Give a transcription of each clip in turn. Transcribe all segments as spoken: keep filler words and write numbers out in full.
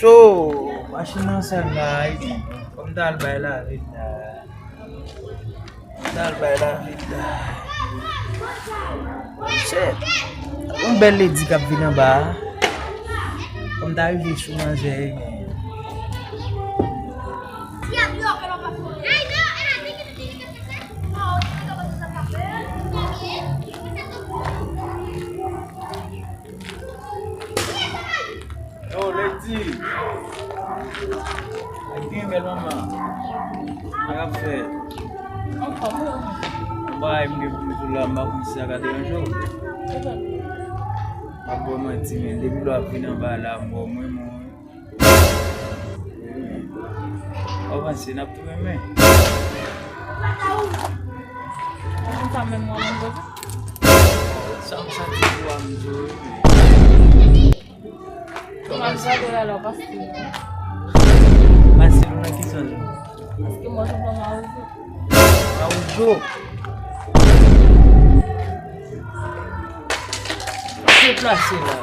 Yo, machin nan sèl la, Ayiti. Fò m t al bay lavi la. Fò m t al bay lavi la. Shit. Yon bèl ledi k ap vin anba a. Fò m ta rive sou manzè, men. Yo, Lady! Ak gen bèl manman. Sa k ap fèt? Anfòm, wi. Yon bagay m gen pou m di w la, m pa konn si sa ka deranje w. M ap ba w manti, men depi lè w ap vin anba la, m wè w mwen, mwen. Ou panse n ap tou renmen? Mwen pa menm mwen menm konsa. Sa m santi pou a m di w wi. Kòman m gade la la, paske. Pase nou nan ki sans? Paske mwen se yon mawozo. Mawozo? Deplase la.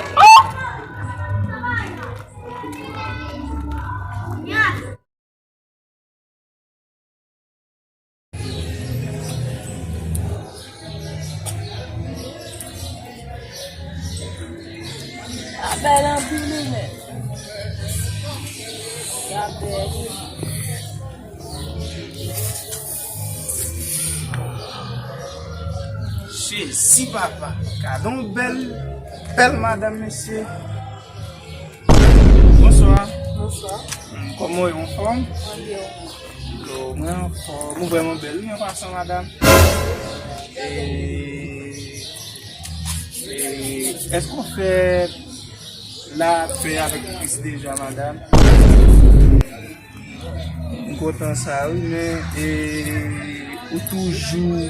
Sa bèl anpil wi, men. Sa bèl. Jezi papa, gade yon bèl, bèl madanm, mesye. Bonswa. Bonswa. Kòman w ye, anfòm? Mwen byen. Yo, mwen anfòm. Ou vrèman bèl, wi, an pasan, madanm. E, e, èske w fè lapè avèk Kris deja, madanm? M kontan sa, wi, men, e, ou toujou,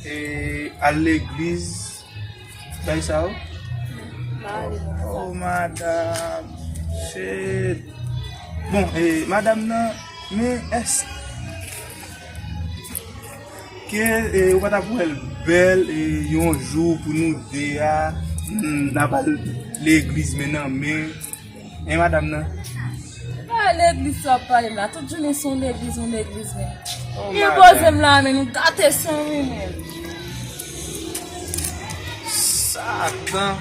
e, al legliz? Bay sa ou? Oh, madanm. Shit. Bon, e, madanm nan, men èske, e, ou pa t ap wè l bèl, e, yon jou pou nou de a, mm, n ap al legliz men nan men? E madanm nan? Pa legliz sa w ap pale la. Tout jounen se yon legliz, yon legliz, men. Oh, li poze m la, men nou gate san wi, men. Satan.